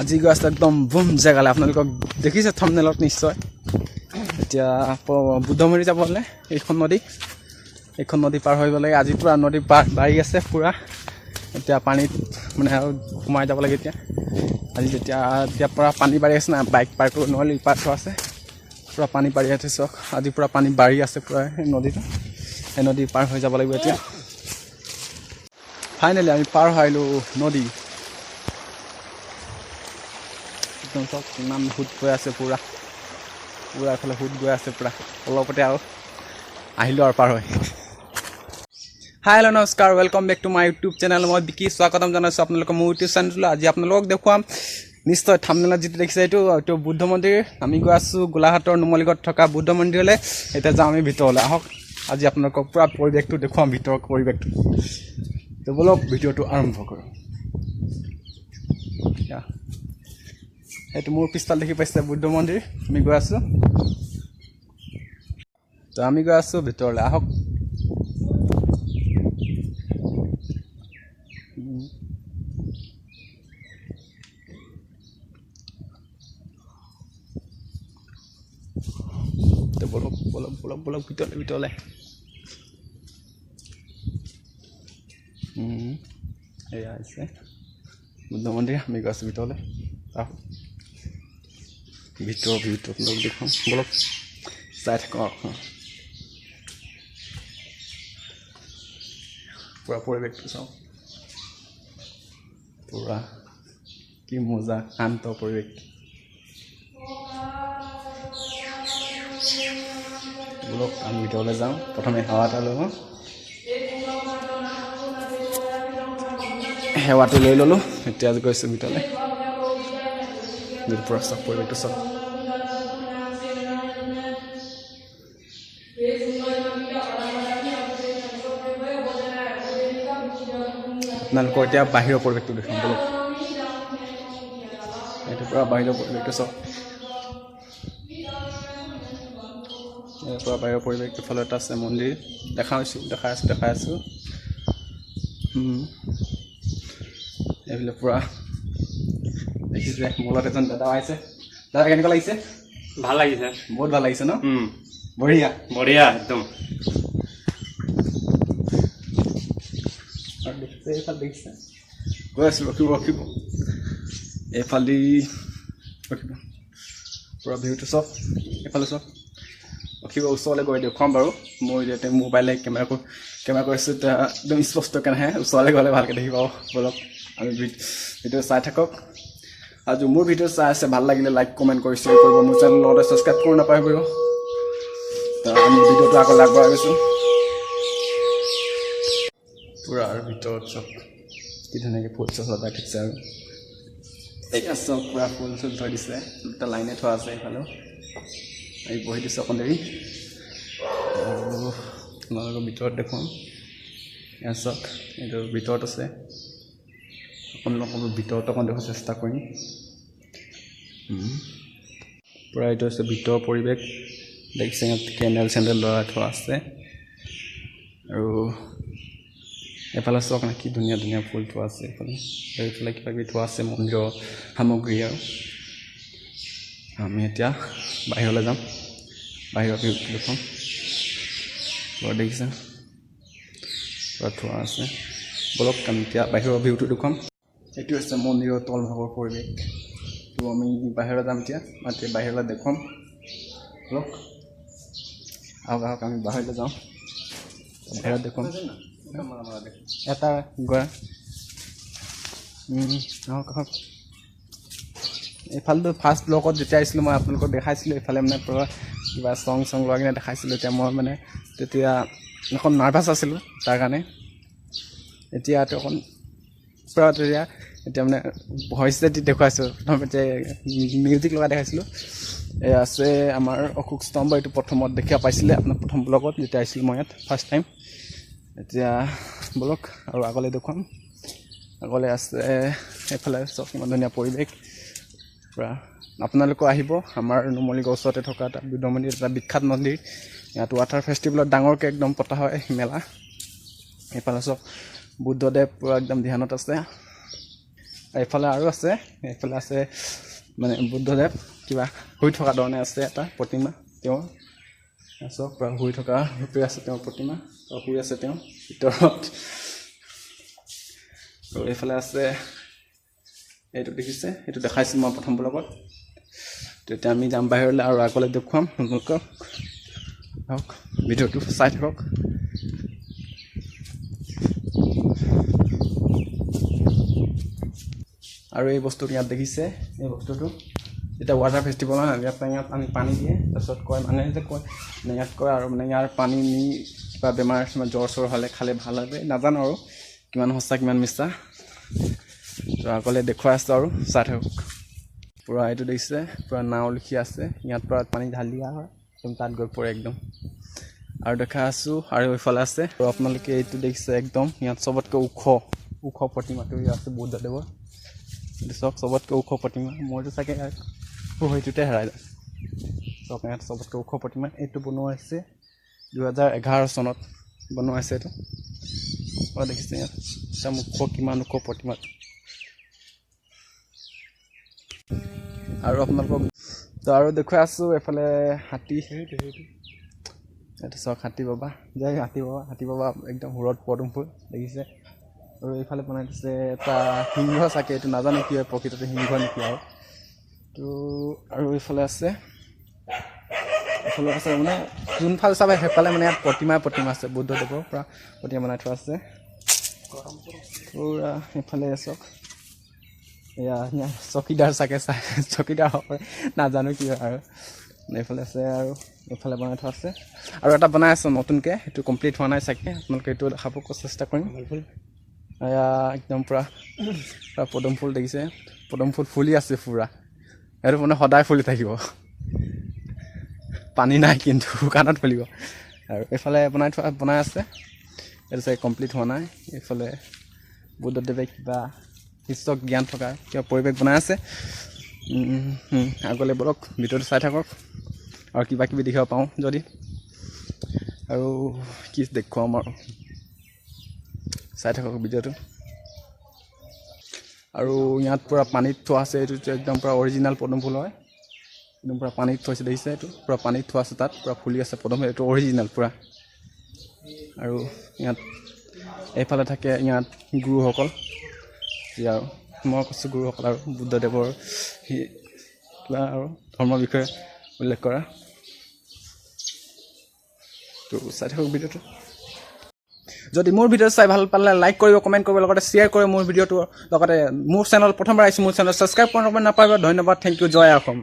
আজি গৈ আছোঁ একদম বুম জেগালৈ। আপোনালোকক দেখিছে থাম্বনেইলত নিশ্চয়। এতিয়া বুদ্ধ মন্দিৰ যাবলৈ এইখন নদী পাৰ হৈ গ'লে আজি পূৰা নদী পাৰ বাঢ়ি আছে পূৰা। এতিয়া পানীত মানে আৰু সোমাই যাব লাগে। এতিয়া আজি যেতিয়া এতিয়া পূৰা পানী বাঢ়ি আছে না, বাইক পাৰ কৰিব নোৱাৰিলোঁ। ইপাৰ থোৱা আছে, পূৰা পানী বাঢ়ি আছে। চাওক, আজি পূৰা পানী বাঢ়ি আছে পূৰা সেই নদীটো। সেই নদী পাৰ হৈ যাব লাগিব। এতিয়া ফাইনেলি আমি পাৰ হৈ আহিলোঁ নদী। একদম চাওক, কিমান সোঁত গৈ আছে পূৰা পূৰা এইফালে সোঁত গৈ আছে পূৰা। অলপতে আৰু আহিলোঁ আৰু পাৰ হৈ। হাই, হেল্ল', নমস্কাৰ, welcome back to my YouTube channel. মই বিকি, স্বাগতম জনাইছোঁ আপোনালোকক মোৰ ইউটিউব চেনেলটোলৈ। আজি আপোনালোকক দেখুৱাম, নিশ্চয় থাম্বনেইলত যিটো দেখিছে, এইটো এইটো বুদ্ধ মন্দিৰ। আমি গৈ আছোঁ গোলাঘাটৰ নুমলীগড়ত থকা বুদ্ধ মন্দিৰলৈ। এতিয়া যাওঁ আমি ভিতৰলৈ। আহক, আজি আপোনালোকক পূৰা পৰিৱেশটো দেখুৱাম, ভিতৰৰ পৰিৱেশটো। তো ব'লক, ভিডিঅ'টো আৰম্ভ কৰোঁ। সেইটো মোৰ পিছফাল দেখি পাইছে বুদ্ধ মন্দিৰ। আমি গৈ আছোঁ, তো আমি গৈ আছোঁ ভিতৰলৈ। আহক। তো ব'লক ব'লক ব'লক ব'লক, ভিতৰলৈ ভিতৰলৈ। এয়া হৈছে বুদ্ধ মন্দিৰ। আমি গৈ আছোঁ ভিতৰলৈ। আহক, ভিতৰৰ ভিউটো আপোনালোক দেখুৱাম। ব'লক, চাই থাকক। পূৰা পৰিৱেশটো চাওক, পূৰা কি মজা শান্ত পৰিৱেশ। ব'লক, আমি ভিতৰলৈ যাওঁ। প্ৰথমে সেৱা এটা লওঁ। সেৱাটো লৈ ল'লোঁ, এতিয়া গৈছোঁ ভিতৰলৈ। পূৰা চাওক, পৰিৱেশটো চাওক। আপোনালোকৰ এতিয়া বাহিৰৰ পৰিৱেশটো দেখুৱাম। ব'লক, এইটো পূৰা বাহিৰৰ পৰিৱেশটো চাওক। ইয়াৰ পৰা বাহিৰৰ পৰিৱেশ। ইফালে এটা আছে মন্দিৰ, দেখাইছোঁ, দেখাই আছোঁ, দেখাই আছোঁ। এইফালে পূৰা দেখিছে। মোৰ লগত এজন দাদা আহিছে। দাদা, কেনেকুৱা লাগিছে? ভাল লাগিছে। বহুত ভাল লাগিছে ন? বঢ়িয়া। বঢ়িয়া একদম। আৰু দেখিছে, এইফালে দেখিছে, গৈ আছোঁ। ৰখিব, ৰখিব, এইফালেদি ৰখিব। পূৰা ভিউটো চাওক, এইফালে চাওক। ৰখিব, ওচৰলৈ গৈ দেখুৱাম বাৰু। মই এতিয়া মোবাইলে কেমেৰা কৰিছোঁ, এতিয়া একদম স্পষ্টকৈ নাহে। ওচৰলৈ গ'লে ভালকৈ দেখি পাব। ব'লক, আমি ভিডিঅ' চাই থাকক। আৰু মোৰ ভিডিঅ' চাই আছে, ভাল লাগিলে লাইক, কমেণ্ট কৰি শ্বেয়াৰ কৰিব। মোৰ চেনেলৰ লগতে ছাবস্ক্ৰাইব কৰিব নাপাহৰিব। তো আমি ভিডিঅ'টো আগলৈ আগবঢ়াই গৈছোঁ পূৰা। আৰু ভিতৰত চব কি ধুনীয়াকৈ ফুল চুল সজাই থৈছে। আৰু এইয়া চব পূৰা ফুল চুল থৈ দিছে, দুটা লাইনে থোৱা আছে। এইফালেও আমি বহি দিছোঁ অকণ দেৰি আৰু আপোনালোকৰ ভিতৰত দেখুৱাম। এয়া চাওক, এইটো ভিতৰত আছে। আপোনালোকৰ ভিতৰত অকণ দেখুৱাৰ চেষ্টা কৰিম। পূৰা এইটো হৈছে ভিতৰৰ পৰিৱেশ। দেখিছে, ইয়াত কেণ্ডেল চেণ্ডেল লগাই থোৱা আছে। আৰু এইফালে চাওক না, কি ধুনীয়া ধুনীয়া ফুল থোৱা আছে এইফালে। এইফালে কিবা কিবি থোৱা আছে মন্দিৰৰ সামগ্ৰী। আৰু আমি এতিয়া বাহিৰলৈ যাম, বাহিৰৰ ভিউটো দেখুৱাম। বাৰু, দেখিছে, পূৰা থোৱা আছে। ব'লক, আমি এতিয়া বাহিৰৰ ভিউটো দেখুৱাম। এইটো হৈছে মন্দিৰৰ তলভাগৰ পৰিৱেশ। তো আমি বাহিৰলৈ যাম এতিয়া, এতিয়া বাহিৰলৈ দেখুৱাম। ব'লক, আহক আহক, আমি বাহিৰলৈ যাওঁ, বাহিৰত দেখুৱাম। এটা গৈ আহক আহক। এইফালেতো ফাৰ্ষ্ট ব্লগত যেতিয়া আহিছিলোঁ, মই আপোনালোকক দেখাইছিলোঁ। এইফালে মানে পূৰা কিবা চং চং লগাই কিনে দেখাইছিলোঁ। এতিয়া মই মানে তেতিয়া অকণ নাৰ্ভাছ আছিলোঁ, তাৰ কাৰণে এতিয়াতো অকণ পূৰা তেতিয়া এতিয়া মানে ভইচ দি দেখুৱাইছোঁ। প্ৰথমতে মিউজিক লগাই দেখাইছিলোঁ। এয়া আছে আমাৰ অশোক স্তম্ভ। এইটো প্ৰথমত দেখা পাইছিলে আপোনাৰ প্ৰথম ব্লগত, যেতিয়া আহিছিলোঁ মই ইয়াত ফাৰ্ষ্ট টাইম। এতিয়া ব'লক, আৰু আগলৈ দেখুৱাম। আগলৈ আছে এইফালে চাওক, ইমান ধুনীয়া পৰিৱেশ পূৰা। আপোনালোকো আহিব, আমাৰ নুমলীগড় ওচৰতে থকা এটা বুদ্ধ মন্দিৰ, এটা বিখ্যাত মন্দিৰ। ইয়াত ৱাটাৰ ফেষ্টিভেলত ডাঙৰকৈ একদম পতা হয় মেলা। এইফালে চাওক, বুদ্ধদেৱ পূৰা একদম ধ্যানত আছে। এইফালে আৰু আছে, এইফালে আছে মানে বুদ্ধদেৱ কিবা শুই থকা ধৰণে আছে এটা প্ৰতিমা তেওঁৰ। চাওক, পূৰা শুই থকা ৰূপে আছে তেওঁৰ প্ৰতিমা, শুই আছে তেওঁ ভিতৰত। আৰু এইফালে আছে এইটো দেখিছে, এইটো দেখাইছোঁ মই প্ৰথম ব্লগত। তেতিয়া আমি যাম বাহিৰলৈ আৰু আগলৈ দেখুৱাম আপোনালোকক। আহক, ভিডিঅ'টো চাই থাকক। আৰু এই বস্তুটো ইয়াত দেখিছে, এই বস্তুটো যেতিয়া ৱাটাৰ ফেষ্টিভেল হয়, ইয়াত ইয়াত পানী পানী দিয়ে। তাৰপিছত কয় মানুহে যে কয় মানে ইয়াত কয় আৰু মানে ইয়াৰ পানী নি কিবা বেমাৰ চেমাৰ জ্বৰ চৰ হ'লে খালে ভাল হয়, নাজানো আৰু কিমান সঁচা কিমান মিছা। তো আগলৈ দেখুৱাই আছোঁ আৰু চাই থাকক। পূৰা এইটো দেখিছে, পূৰা নাও লিখি আছে, ইয়াত পূৰা পানী ঢালি দিয়া হয়, একদম তাত গৈ পৰে একদম। আৰু দেখাই আছোঁ। আৰু এইফালে আছে, আৰু আপোনালোকে এইটো দেখিছে একদম ইয়াত চবতকৈ ওখ ওখ প্ৰতিমাটো আছে বুদ্ধদেৱৰ। এইটো চাওক, চবতকৈ ওখ প্ৰতিমা। মইতো চাগে ইয়াত সেইটোতে হেৰাই যাম। চাওক, ইয়াত চবতকৈ ওখ প্ৰতিমা এইটো বনোৱা হৈছে 2011 চনত বনোৱা হৈছে এইটো। দেখিছে ইয়াত একদম ওখ, কিমান ওখ প্ৰতিমা। আৰু আপোনালোকক তো আৰু দেখুৱাই আছোঁ। এইফালে হাতী, এইটো চাওক, হাতী বাবা, জয় হাতী বাবা, হাতী বাবা একদম সুৰত পদুম ফুল দেখিছে। আৰু এইফালে বনাই দিছে এটা সিংহ চাগে, এইটো নাজানো কি হয় প্ৰকৃততে সিংহ নেকি আৰু। তো আৰু এইফালে আছে, এইফালে আছে মানে যোনফালে চাব সেইফালে মানে ইয়াত প্ৰতিমা প্ৰতিমা আছে, বুদ্ধদেৱৰ পূৰা প্ৰতিমা বনাই থোৱা আছে পূৰা। এইফালে চাওক, এয়া চকীদাৰ চাগে, চাই চকীদাৰ হ'ব পাৰে, নাজানো কি হয়। আৰু এইফালে আছে, আৰু এইফালে বনাই থোৱা আছে। আৰু এটা বনাই আছে নতুনকৈ, সেইটো কমপ্লিট হোৱা নাই চাগে, আপোনালোকে সেইটো দেখাব চেষ্টা কৰিম। এয়া একদম পূৰা পূৰা পদুম ফুল দেখিছে, পদুম ফুল ফুলি আছে পূৰা, সেইটো মানে সদায় ফুলি থাকিব, পানী নাই কিন্তু শুকানত ফুলিব। আৰু এইফালে বনাই থোৱা বনাই আছে, এইটো চাগে কমপ্লিট হোৱা নাই। এইফালে বুদ্ধদেৱে কিবা শিষ্যক জ্ঞান থকা কিবা পৰিৱেশ বনাই আছে। আগলৈ বলক, ভিডিঅ'টো চাই থাকক আৰু কিবা কিবি দেখিব পাওঁ যদি আৰু কি দেখুৱাম আৰু চাই থাকক ভিডিঅ'টো। আৰু ইয়াত পূৰা পানীত থোৱা আছে, এইটো একদম পূৰা অৰিজিনেল পদুম ফুল হয়, একদম পূৰা পানীত থৈছে দেখিছে, এইটো পূৰা পানীত থোৱা আছে, তাত পূৰা ফুলি আছে পদুম ফুল, এইটো অৰিজিনেল পূৰা। আৰু ইয়াত এইফালে থাকে ইয়াত গুৰুসকল, যি আৰু মই কৈছোঁ গুৰুসকল আৰু বুদ্ধদেৱৰ কিবা আৰু ধৰ্মৰ বিষয়ে উল্লেখ কৰা। তো চাই থাকক ভিডিঅ'টো। যদি মোৰ ভিডিঅ' চাই ভাল পালে লাইক কৰিব, কমেণ্ট কৰিব, লগতে শ্বেয়াৰ কৰিব মোৰ ভিডিঅ'টো। লগতে মোৰ চেনেল প্ৰথমবাৰ আহিছোঁ, মোৰ চেনেল ছাবস্ক্ৰাইব কৰিব নাপাব। ধন্যবাদ, thank U, Jay Assam.